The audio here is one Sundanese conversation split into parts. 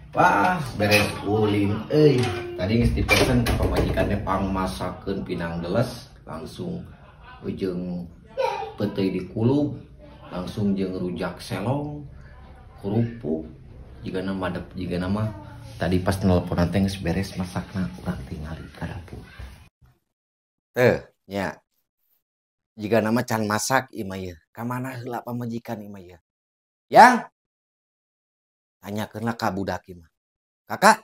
Wah, beres ulin euy. Tadi geus dipesen ku pamajikannya pangmasakeun pinang deles, langsung jeung peuteuy dikulub, langsung jeung rujak selong, kerupuk, jigana madep jigana mah tadi pas nelponan teh geus beres masakna, urang tingali ka dapur. Teh, nya. Jigana mah can masak ieu mah ieu. Ka mana heula pamajikan ieu mah ieu? Yang tanyakeun lah ka budak ieu mah. Kakak,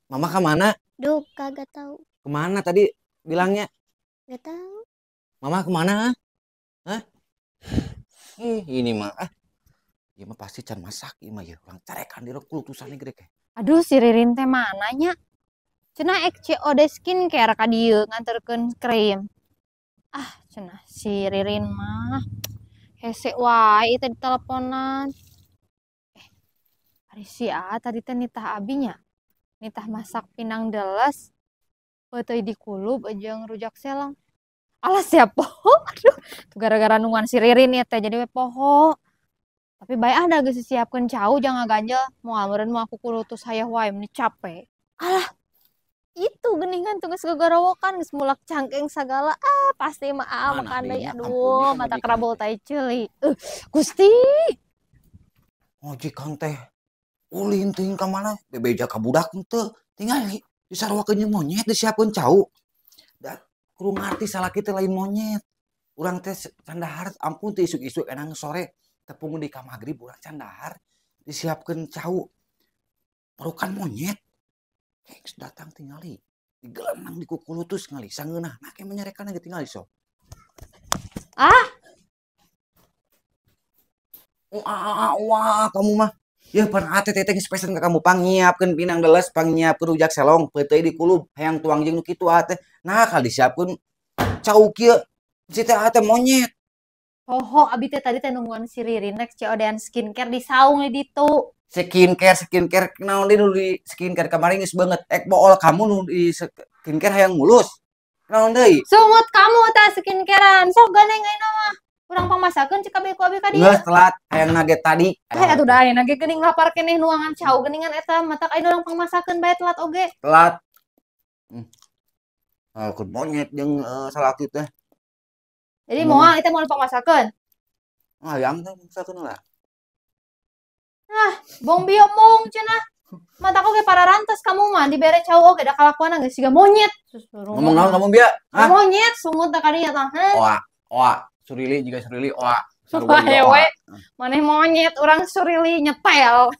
mama ke mana? Duh, kagak tahu. Kemana tadi bilangnya? Gak tahu. Mama kemana? Hah? Ih, ini mah ah. Ieu mah pasti can masak ieu mah ya. Urang carekan di kulutusan gede ke. Aduh, si Ririn teh mananya? Cenah ek COD skincare ka dieu nganterkeun krim. Ah, cenah si Ririn mah hese wae teh diteleponan. Ari si A tadi teh nitah abinya. Nitah masak pinang deles, peuteuy dikulub jeung rujak selong. Alah siap poho. Aduh, tuh gara-gara nungguan si Ririn ya teh jadi we poho. Tapi bae ah da geus disiapkeun cau jangan ganjel, moal meureun moal aku kulutus hayah wae meni capek. Alah, itu geuningan tuh geus gagarawokan geus mulak cangkeng sagala. Ah, pasti mah ah Mana makan deui. deui nya, Aduh, ampunnya mata pamajikan kerabul teh. tai ceuli. Gusti. Majikan teh ulin teuing ka mana? Bebeja ka budak henteu. Tingali disaruakeun jeung monyet disiapkeun cau. Da kudu ngarti salaki teh lain monyet. Urang teh can dahar ampun teh isuk-isuk enang sore tepung di ka magrib urang can dahar disiapkeun cau. Marukan monyet. Geus datang tingali. Digelenang di kukulutus ngali sangeunah. Nah ke menyarekan ge tingali sok. Ah. Wah, wah, kamu mah. Ya pan ate teh geus pesen ka kamu pangnyiapkeun pinang deles, pangnyiapkeun rujak selong, peuteuy dikulub, hayang tuang jeung nu kitu ate. Nah, kal disiapkeun cau kieu. Si teh ate monyet. Poho abi teh tadi teh nungguan si Ririn rek COD-an skincare di saung di ditu. Skincare, skincare naon deui nu di skincare kamari geus beungeut. Ek bool kamu nu di skincare hayang mulus. Naon deui? Sungut kamu tah skincarean. Sok gandeng ayeuna mah. Urang pangmasakeun cek abi ku abi ka dieu. Geus telat hayang nage tadi. Heh atuh da ayeuna ge geuning lapar keneh nuangan cau geuningan eta matak ayeuna urang pangmasakeun bae telat oge. Telat. Ah, keur monyet jeung salaki teh. Jadi moal eta moal pangmasakeun. Hayang teh masakeun lah. Ah, bong bio mong cenah. Mata oge pararantes kamu mah dibere cau oge da kalakuanna geus siga monyet. Susurung. Ngomong naon kamu bia? Hah? Monyet sungut teh kadinya tah. Heh. Oa, oa. Surili juga surili oa. Wah, we. Maneh monyet urang surili nyetel.